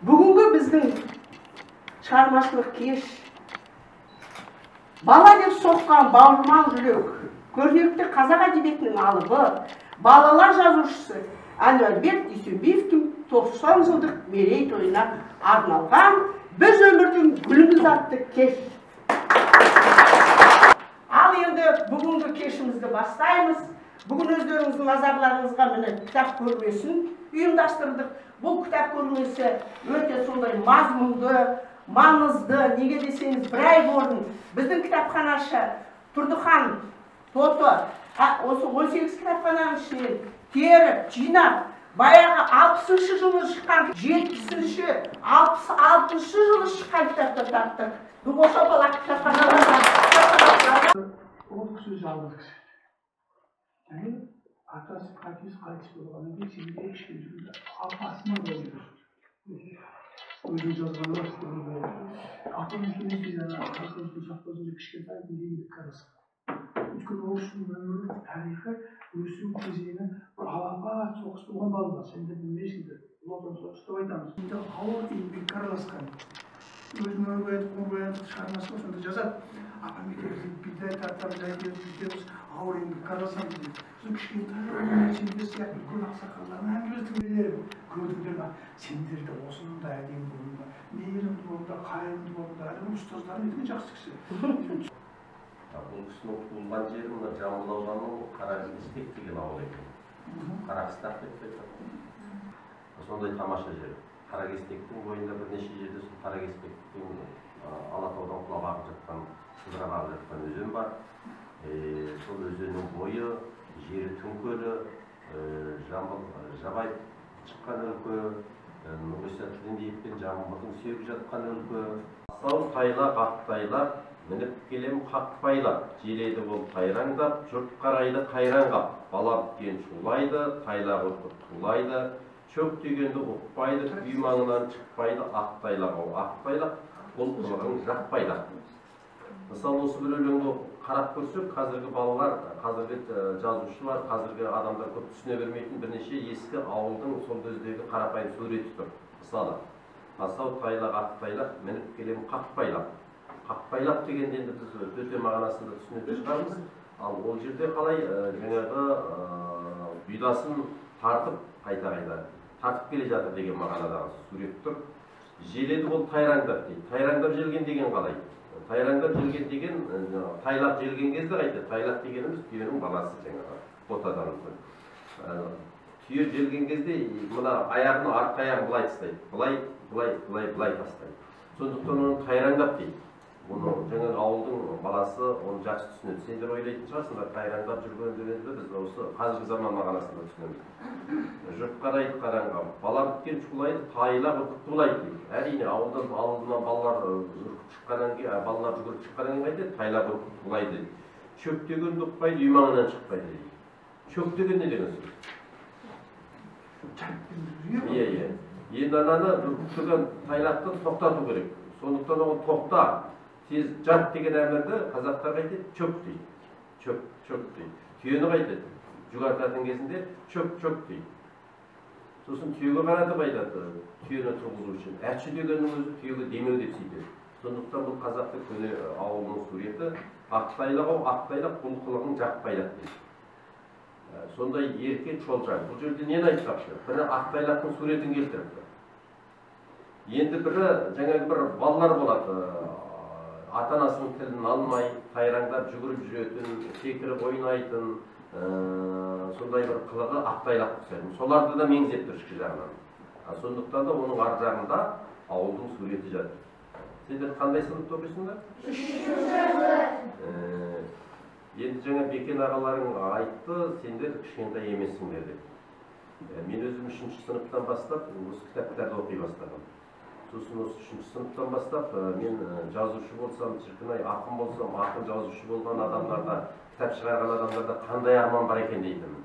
Бүгінгі біздің шығармашылық кеш бала деп соққан бауырмал жүрек, көрнекті қазақ әдебиетінің алыбы, балалар жазушысы Әнуарбек Дүйсенбиевтің 90 жылдық мерейтойына арналған «Біз өмірдің гүліміз» атты кеш. Ал енді бүгінгі кешімізді бастаймыз. Бүгін өздеріңіздің назарларыңызға міне кітап көрмесін ұйымдастырдық. Бұл кітап көрмесі өте сондай мазмұнды, маңызды. Неге десеңіз, бір ай бұрын біздің кітапханашы Тұрдыхан Тоты осы 18 кітапхананың ішінен теріп, жинап, баяғы 60-шы жылы шыққан, 70-ші, 66-шы жылы шыққан кітаптар таптық. Қошапалақ кітапханалардан. Ол кісі жалғыз кісі. Және атасы әкесі қайтыс болғаннан кейін семьяда кішкентай апасымен болып өсті. Өзінің жазғаны апам екеуміз де жаңағы халқымыздың совхозында кішкентай күнде еңбекке араласқан. Өйткені ол кісінің өмірі, тарихы, өсу кезеңі бір алапат соғыс болған балалар. Сендер білмейсіңдер, Ұлы Отан соғысы деп айтамыз. Енді ауыр еңбекке араласқан. Өзінің өмірбаяндық шығармасы бар, сонда жазады. Апам екеуміз бидай тартамыз, әйтеуір бүйтеміз, ауыр еңбекке араласамыз дейді. Сосын кішкентай сендер сияқты үлкен ақсақалдардың әңгімесі тыңдаймын. Көрдіңдер ма, сендер де осындай әдемі болыңдар, мейірімді болыңдар, қайырымды болыңдар. Әлі ұстаздарым өте жақсы кісі. Бұл кісінің туылған жері мына Жамбыл ауданының Қарақыстақ деген ауыл екен. Қарақыстақ деп те айтады. Сондай тамаша жер. Қаракестектің бойында бірнеше жерде сол Қаракестектің Алатаудан құлап ағып жатқан, сыдырап ағып жатқан өзен бар. Сол өзеннің бойы, жері түңкөлі, Жамбыл жабай шыққан өлке, Нұрғиса Тілендиев пен Жамбылдың сүйегі жатқан өлке. Асау тайлақ, ақ тайлақ, мініп келем қақпайлап, желеді ол тайраңдап, жұрт қарайды қайран қап. Бала біткен шулайды, тайлақ үркіп тулайды, шөп дегенді ұқпайды, үй маңынан шықпайды, ақ тайлақ ау, ақ тайлақ, ол қылығың жақпайды. Мысалы, осы бір өлеңді қарап көрсек, қазіргі балалар, қазіргі жазушылар, қазіргі адамдар көп түсіне бермейтін бірнеше ескі ауылдың сол кездегі қарапайым суреті тұр. Мысалы, асау тайлақ, ақ тайлақ, мініп келем қақпайлап. Қақпайлап дегенде енді біз төте мағынасында түсінетін шығармыз. Ал ол жерде қалай жаңағы бұйдасын тартып, қайта-қайта тартып келе жатыр деген мағынадағы сурет тұр. Желеді ол тайраңдап дейді. Тайраңдап желген деген қалай? Тайраңдап желген деген, тайлақ желген кезде қайтеді? Тайлақ дегеніміз түйенің баласы жаңағы, ботадан үлкен. Түйе желген кезде мына аяғын, артқы аяғын былай тастайды. Былай, былай, былай, былай тастайды. Сондықтан оны тайраңдап дейді. Оны жаңағы ауылдың баласы оны жақсы түсінеді. Сендер ойлайтын шығарсыңдар, тайраңдап жүрген дегенді біз осы қазіргі заман мағынасында түсінеміз. Жұрт қарайды қараңға, бала біткен шулайды, тайлақ үркіп тулайды дейді. Әрине, ауылдан алдынан балалар үркіп шыққаннан кейін, балалар жүгіріп шыққаннан кейін қайтеді, тайлақ үркіп тулайды дейді. Шөп дегенді ұқпайды, үй маңынан шықпайды дейді. Шөп деген не деген сөз? Иә, иә. Енді ананы үркіп тұрған тайлақты тоқтату керек. Сондықтан оған тоқта, тез жат деген әмірді қазақтар қайтеді, чөп дейді. Чөп, чөп дейді. Түйені қайтеді, жүк артатын кезінде чөп, чөп дейді. Сосын түйеге қаратып айтады, түйені тұрғызу үшін. Әтші дегеннің өзі түйеге демеу деп сөйтеді. Сондықтан бұл қазақтың көне ауылының суреті ақ тайлақ ау, ақ тайлақ, бұл қылығың жақпайлақ дейді. Сондай ерке шолжаң. Бұл жерде нені айтпақшы? Бірі ақ тайлақтың суретін келтіріпті. Енді бірі жаңағы бір балалар болады, ата-анасының тілін алмай, тайраңдап жүгіріп жүретін, секіріп ойнайтын, сондай бір қылығы ақ тайлақ ұқсайтын. Соларды да меңзеп тұр ішкі жағынан. Сондықтан да оның ар жағында ауылдың суреті жатыр. Сендер қандай сыныпта оқисыңдар? Енді жаңа Бекен ағаларың айтты, сендер кішкентай емессіңдер деп. Мен өзім 3-ші сыныптан бастап осы кітаптарды оқи бастағам. Сосын осы 3-ші сыныптан бастап мен жазушы болсам, шіркін-ай, ақын болсам, ақын жазушы болған адамдарда, кітап шығарған адамдарда қандай арман бар екен дейтінмін.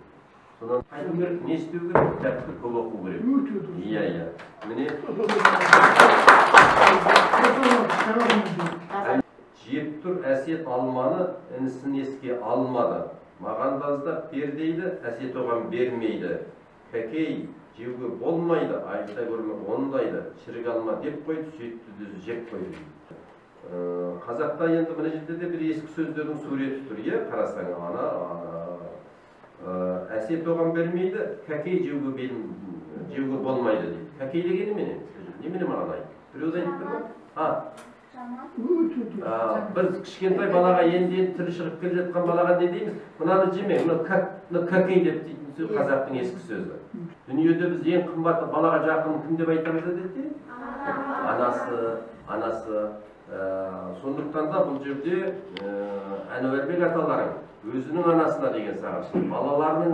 Содан қайту керек, не істеу керек? Кітапты көп оқу керек. Өте дұрыс. Иә, иә. Міне. Жеп тұр Әсет алманы, інісін еске алмады. Маған да аздап бер дейді, Әсет оған бермейді. Кәкей, Жеуге болмайды, айта көрме ондайды, шірік алма деп қойды, сүйтті де жеп қойды. Қазақта енді мына жерде де бір ескі сөздердің суреті тұр, иә, қарасаң, ана әсет оған бермейді, кәкей жеуге болмайды дейді. Кәкей деген немене? Немене маған айт? Біреуді айтып тұр ма? Біз кішкентай балаға енді тілі шығып келе жатқан балаға не дейміз? Мынаны жеме, мына кәкей деп дейтін сөз қазақтың ескі сөзі. Дүниеде біз ең қымбат балаға жақын кім деп айтамыз әдетте? Анасы, анасы. Сондықтан да бұл жерде Әнуарбек аталарың өзінің анасына деген сағынышы, балаларының,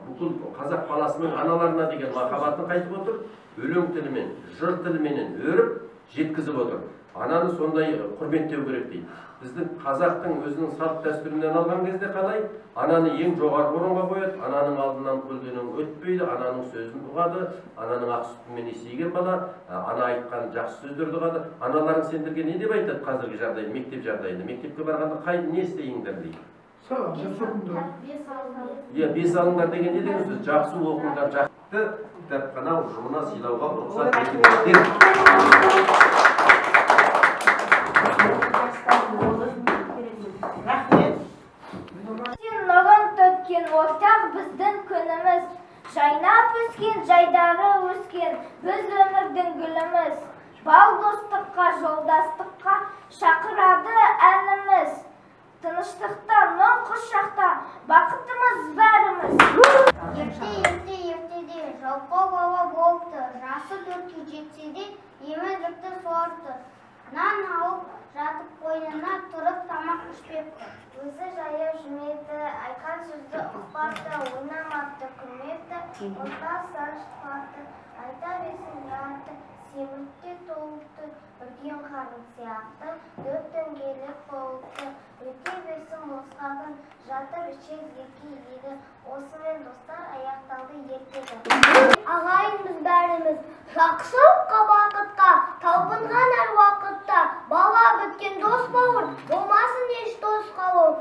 бүкіл қазақ баласының аналарына деген махаббатын қайтып отыр, өлең тілімен, жыр тіліменен өріп жеткізіп отыр. Ананы сондай құрметтеу керек дейді. Біздің қазақтың өзінің салт дәстүрінен алған кезде қалай? Ананы ең жоғарғы орынға қояды, ананың алдынан көлденең өтпейді, ананың сөзін ұғады, ананың ақ сүтімен есейген бала, ана айтқан жақсы сөздерді ұғады. Аналарың сендерге не деп айтады қазіргі жағдайда, мектеп жағдайында? Мектепке барғанда қай не істейіңдер дейді? Иә, бес алыңдар деген не деген сөз? Жақсы оқыңдар, жақсы кітапхана ұжымына сыйлауға рұқсат етіңіздер. Рахмет. Нұрын төккен ортақ біздің күніміз, жайнап өскен, жайдары өскен, біз өмірдің гүліміз. Бал достыққа, жолдастыққа шақырады әніміз. Тыныштықта, мұң құшақта, бақытымыз бәріміз. Ерте, ерте, ертеде жалқау бала болыпты, жасы 4-ке жетсе де емі-жіпті сорыпты. Нан алып жатып қойнына тұрып тамақ ішпепті. Өзі жаяу жүрмепті, айтқан сөзді ұқпапты, ойнамапты, күлмепті, ортасынан шықпапты, айта берсін ұятты, семіртте толыпты, үрген қарын сияқты, дөп дөңгелек болыпты. Өте берсін босқа күн, жатып ішер ерке еді, осымен достар аяқталды ертегі. Ағайынбыз бәріміз, жақсылыққа бақытқа, талпынған әр уақытта, бала біткен дос бауыр, болмасын еш тосқауыл.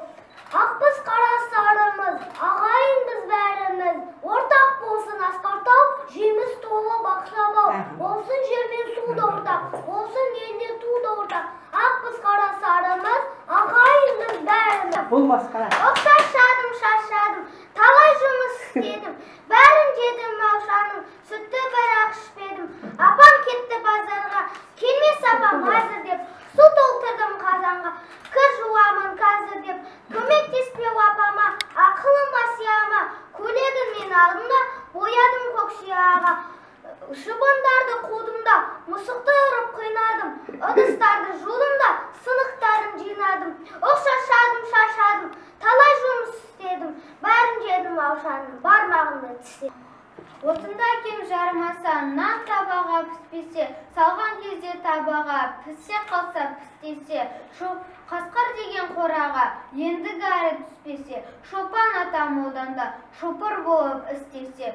Ақпыз қара сарымыз, ағайынбыз бәріміз, ортақ болсын асқар тау, жеміс толы бақша бау, болсын жер мен су да ортақ, болсын елде ту да ортақ. Ақпыз қара сарымыз, ағайынбыз бәріміз. Бұл масқара. Шаршадым, шаршадым, талай жұмыс істедім, бәрін жедім маушаның, сүтті бірақ ішпедім. Апам кетті базарға, келмес апам қазір деп, су толтырдым қазанға, кір жуамын қазір деп, көмектеспеу апама, ақылыма сияма, көйлегін мен алдым да, боядым көк сияға. Шыбындарды қудым да, мысықты ұрып қинадым, ыдыстарды жудым да, сынықтарын жинадым. Оқ шаршадым, шаршадым, талай жұмыс істедім, бәрін жедім аушаның, бармағымды тістедім. Отында кем жармаса, нан табаға піспесе, салған кезде табаға, пісе қалса пістесе, қасқыр деген қораға, ендігі әрі түспесе, шопан атам одан да, шопыр болып істесе,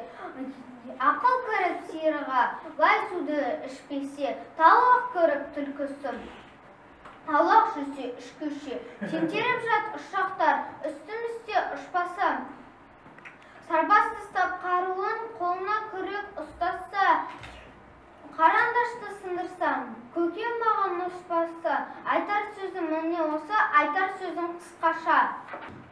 ақыл кіріп сиырға, лай суды ішпесе, талақ көріп түлкісін, аулақ жүрсе ішкүше, теңтеріп жат ұшақтар, үстімізде ұшпаса, сарбаз тастап қаруын қолына күрек ұстаса, қарандашты сындырсам, көкем маған ұшпаса, айтар сөзім міне осы, айтар сөзім қысқаша.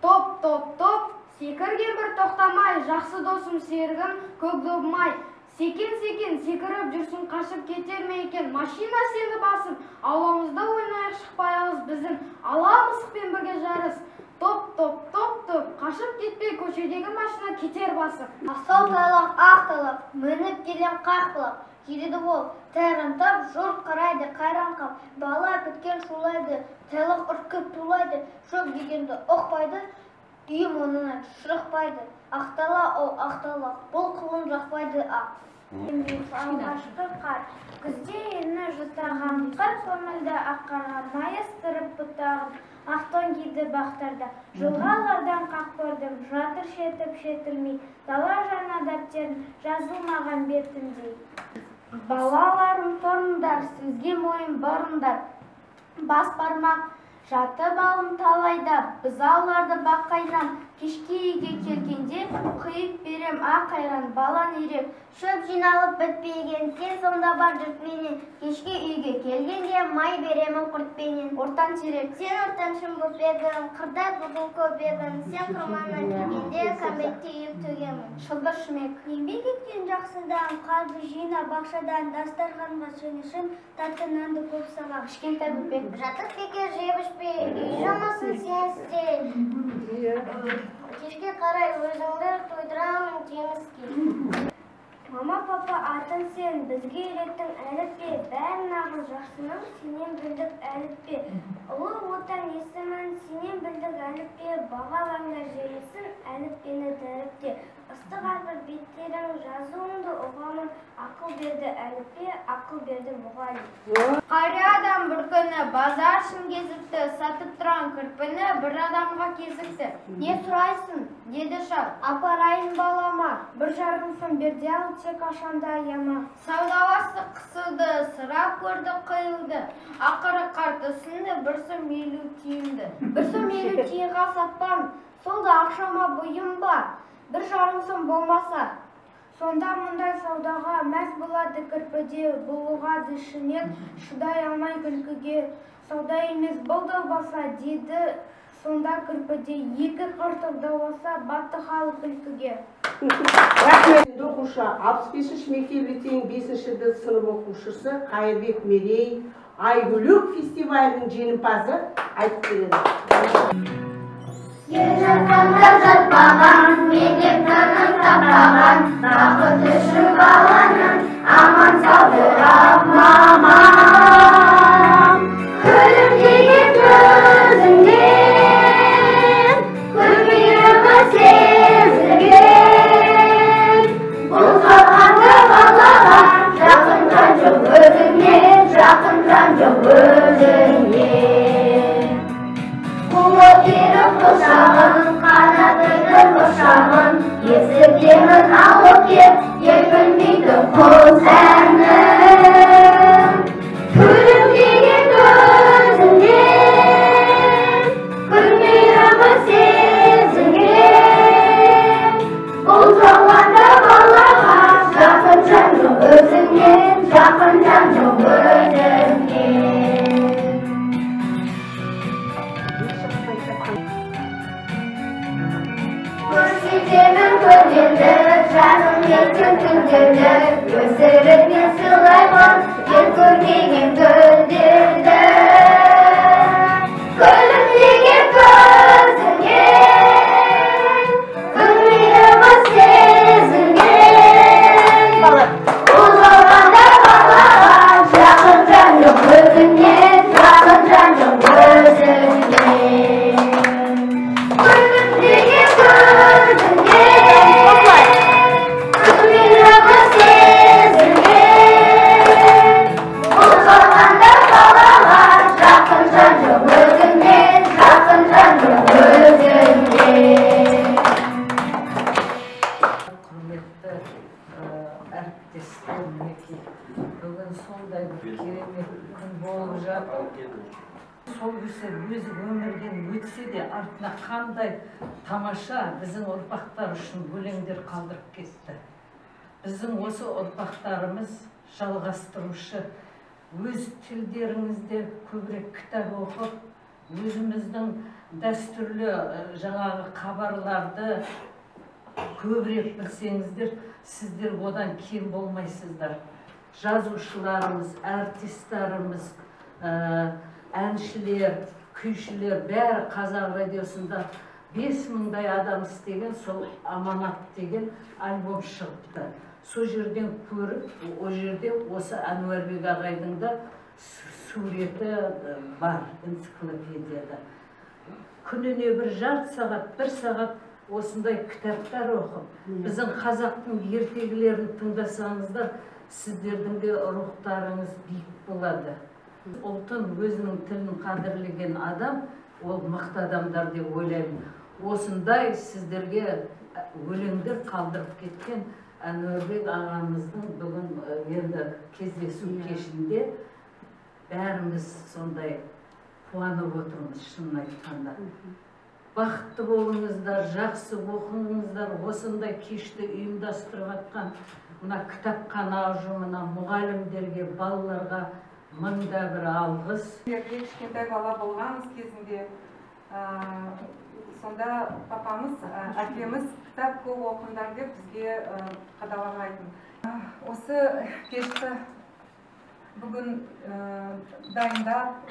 Топ, топ, топ, секірген бір тоқтамай, жақсы досым серігім көк добымай. Секен, секен, секіріп жүрсін, қашып кетер ме екен? Машина сені басып, ауламызда ойнайық шықпай алыс біздің ала мысықпен бірге жарыс. Топ, топ, топ, топ, қашып кетпей көшедегі машина кетер басып. Асау тайлақ, ақ тайлақ, мініп келем қақ бұлақ. Жүреді ол, тайрантап, жұрт қарайды қайран қап. Бала біткен шулайды, тайлақ үркіп тулайды, шөп дегенді ұқпайды, үй мойнынан шықпайды. Ақтала ол ақталақ, бұл құлын жақпайды ақ. Алғашқы қар, күзде ені жұтаған, қыр көмілді ақ қарға, майыстырып бұтағын, ақтон киді бақтарда. Жылғалардан қақ көрдім, жатыр шетіп шетілмей, дала жаңа дәптерін жазылмаған бетіндей. Балаларым тұрыңдар, сөзге мойын бұрыңдар. Бас бармақ жатып алым талайда, бұзауларды баққайнам, Кешке үйге келгенде құйып берем ақ айран, балан үйрек. Шөп жиналып бітпеген, сен сонда бар жұртменен. Кешке үйге келгенде май беремін құртпенен. Ортан терек, сен ортаншым боп едің, қырда бүгін көп едің. Сен қырманнан келгенде кәмпитті үйіп төгемін. Шылбыр шүмек. Еңбек еткен жақсыдан, қарбыз жина бақшадан, дастарханға сен үшін тәтті нанды көп салам. Кішкентай бөпе. Жатып бекер жеп ішпе, үй жұмысын сен істе. Кешке қарай өзіңді тойдырамын жеміске. Мама, папа, атын сен, бізге үйреттің әліппе, бәрін нағыз жақсының сенен білдік әліппе. Ұлы Отан есімін сенен білдік әліппе, бағалаңдар жемісін әліппені дәріпте. Ыстық әрбір беттерің жазуыңды ұғамын, ақыл берді әліппе, ақыл берді мұғалім. Қары адам бір күні базар ішін кезіпті, сатып тұрған кірпіні бір адамға кезікті. Не сұрайсың, деді шал. Апарайын балама, 1,5 сом берді ал, тек ақшамды аяма. Саудаласты қысылды, сұрап көрді қиылды, ақыры қарт ұсынды 1 сом 50 тиынды. 1 сом 50 тиынға сатпам, сол да ақшама бұйым ба, 1,5 сом болмаса. Сонда мұндай саудаға мәз болады кірпіде, бұлығады ішінен, шыдай алмай күлкіге. Сауда емес бұл далбаса, деді сонда кірпіде, екі қыртып дауласа, батты халық күлкіге. Рахмет. Оқушы, 65-ші мектеп лицейінің 5-ші сынып оқушысы Қайырбек Мерей Айгүлік фестивалінің жеңімпазы айтып береді. Ер жатқанда жатпаған, менен тыным таппаған, бақыт үшін баланың аман сау тұрап мамам. Күлімдеген көзіңнен, күл мейірімі сезілген. Бұл жалғанды балаға жақын жан жоқ өзіңнен, жақын жан жоқ өзіңнен. Қуып еріп құшағын, қанатыңды құшағын, есітемін алып кеп, ел білмейтін құс әнін. Күлімдеген көзіңнен, күл мейірімі сезілген. Бұл жалғанда балаға жақын жан жоқ өзіңнен, жақын жан жоқ өзіңнен. Көрсетемін көлдерді, жаным неткен күндерді, өсіріп мен сыйлаймын, ел көрмеген гүлдерді. Күлімдеген көзіңнен, күн мейірімі сезілген. Бұл жалғанда балаға жақын жан жоқ өзіңнен, жақын жан жоқ өзіңнен. Күлімдеген көзіңнен, күн мейірімі сезілген. Бұл жалғанда балаға жақын жан жоқ өзіңнен, жақын жан жоқ өзіңнен. Құрметті әріптестер, мінекей бүгін сондай бір керемет күн болып жатыр. Сол кісі өзі өмірден өтсе де артына қандай тамаша біздің ұрпақтар үшін өлеңдер қалдырып кетті. Біздің осы ұрпақтарымыз жалғастырушы, өз тілдеріңізде көбірек кітап оқып, өзіміздің дәстүрлі жаңағы хабарларды көбірек білсеңіздер, сіздер одан кем болмайсыздар. Жазушыларымыз, артистарымыз, әншілер, күйшілер бәрі Қазақ радиосында 5000-дай адам істеген сол Аманат деген альбом шығыпты. Сол жерден көріп, о жерде осы Әнуарбек ағайдың да суреті бар энциклопедияда. Күніне бір жарты сағат, бір сағат осындай кітаптар оқып, біздің қазақтың ертегілерін тыңдасаңыздар, сіздердің де рухтарыңыз биік болады. Ұлтын, өзінің тілін қадірлеген адам, ол мықты адамдар деп ойлаймын. Осындай сіздерге өлеңдер қалдырып кеткен Әнуарбек ағамыздың бүгін енді кездесу кешінде бәріміз сондай қуанып отырмыз, шынын айтқанда. Бақытты болыңыздар, жақсы оқыңыздар. Осындай кешті ұйымдастырып жатқан мына кітапхана ұжымына, мұғалімдерге, балаларға мыңда бір алғыс. Кішкентай бала болғанымыз кезінде сонда папамыз, әкеміз кітап көп оқыңдар деп бізге қадағалайтын. Осы кешті бүгін дайындап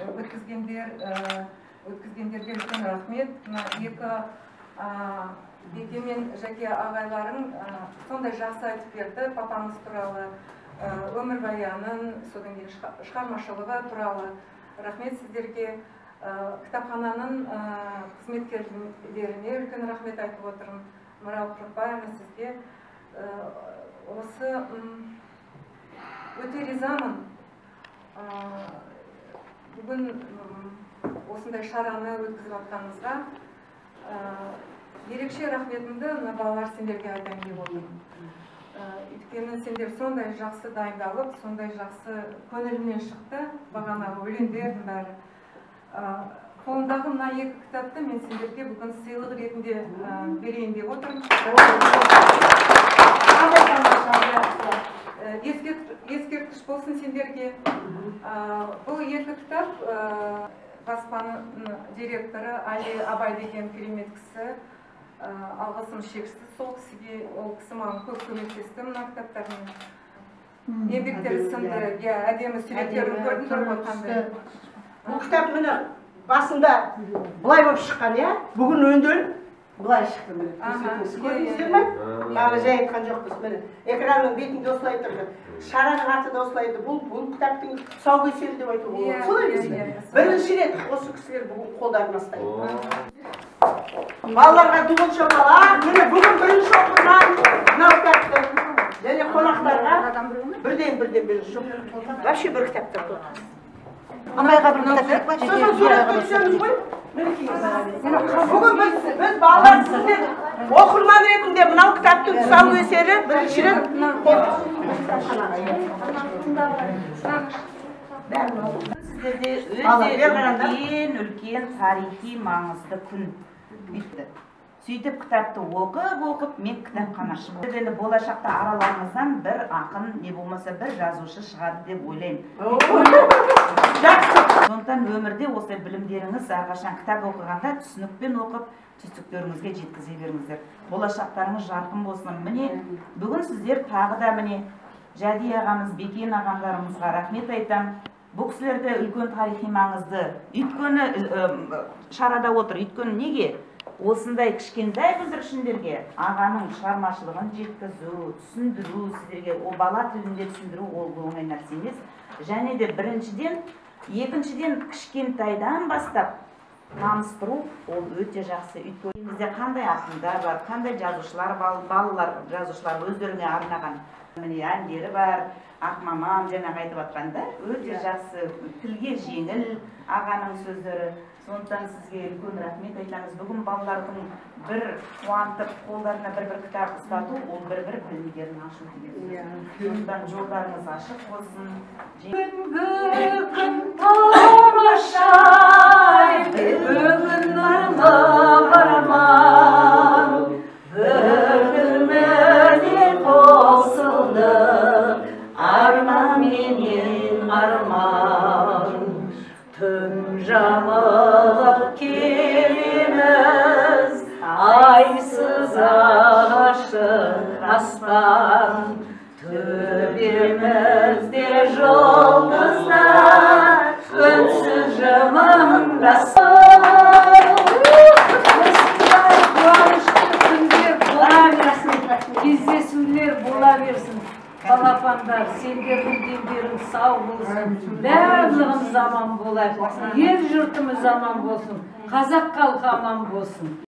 өткізгендерге үлкен рахмет. Мына екі Беке мен Жәке ағайларым сондай жақсы айтып берді папамыз туралы, өмірбаянын, содан кейін шығармашылығы туралы. Рахмет сіздерге. Кітапхананың қызметкерлеріне үлкен рахмет айтып отырмын. Марал Қырықбаевна, сізге осы өте ризамын. Бүгін осындай шараны өткізіп жатқанымызға ерекше рахметімді мына балалар сендерге айтайын деп отырмын. Өйткені сендер сондай жақсы дайындалып, сондай жақсы көңілімнен шықты бағанағы өлеңдердің бәрі. Қолымдағы мына екі кітапты мен сендерге бүгін сыйлық ретінде берейін деп отырмын. Ескерткіш болсын сендерге. Бұл екі кітап баспаның директоры Али Абай деген керемет кісі, алғысым шексіз сол кісіге. Ол кісі маған көп көмектесті мына кітаптармен. Еңбектері сынды, әдемі суреттерін көрдіңдер ғой қандай. Бұл кітап міне басында былай болып шыққан, иә? Бүгін өңделіп былай шықты міне. Көрдіңіздер ме? Бағана жай айтқан жоқпыз міне. Экранның бетінде осылай тұрды. Шараның аты да осылай еді. Бұл кітаптың тұсаукесері деп айтуға болады. Солай емес пе? Бірінші рет осы кісілер бүгін қолдарына ұстайды. Балаларға дуыл шапалақ. Міне бүгін бірінші оқылған мынау кітапты. Және қонақтарға бірден бірінші. Вообще бір кітаптар тұр. Абайға бір кітап керек па? Сосын суретке түсеміз ғой. Бүгін біз балалар сіздер оқырман ретінде мынау кітаптың тұсаукесері бірінші рет. Сіздерде өте үлкен тарихи маңызды күн. Сөйтіп кітапты оқып, мен кітапханашы болдым. Енді болашақта араларыңыздан бір ақын, не болмаса бір жазушы шығады деп ойлаймын. Сондықтан өмірде осылай білімдеріңіз әрқашан кітап оқығанда түсінікпен оқып, түйсіктеріңізге жеткізе беріңіздер. Болашақтарыңыз жарқын болсын. Міне, бүгін сіздер тағы да міне Жәди ағамыз, Бекен ағамдарымызға рахмет айтам. Бұл кісілерде үлкен тарихи маңызды, өйткені шарада отыр. Өйткені неге? Осындай кішкентай бүлдіршіндерге ағаның шығармашылығын жеткізу, түсіндіру, сіздерге о бала тілінде түсіндіру ол оңай нәрсе емес. Және де біріншіден, екіншіден кішкентайдан бастап таныстыру ол өте жақсы. Өйткені бізде қандай ақындар бар, қандай жазушылар, балалар жазушылар өздеріне арнаған міне әндері бар. Ақмамам жаңағы айтып жатқанда өте жақсы, тілге жеңіл ағаның сөздері. Сондықтан сізге үлкен рахмет айтамыз. Бүгін балалардың бір қуантып, қолдарына бір-бір кітап ұстату, ол бір-бір білімдерін ашу деген сөз. Сондықтан жолдарыңыз ашық болсын. Бүгінгі күн тамаша, бүгін нұрлы арман, бүгін міне қосылды арман менен арман. Түн жамылып келеміз, айсыз ашық аспан. Төбемізде жұлдыздар, үнсіз жымыңдасқан. Осындай қуанышты күндер бола берсін, кездесулер бола берсін. Балапандар, сендердің дендерің сау болсын, барлығымыз аман болайық, ел жұртымыз аман болсын, қазақ халқы аман болсын.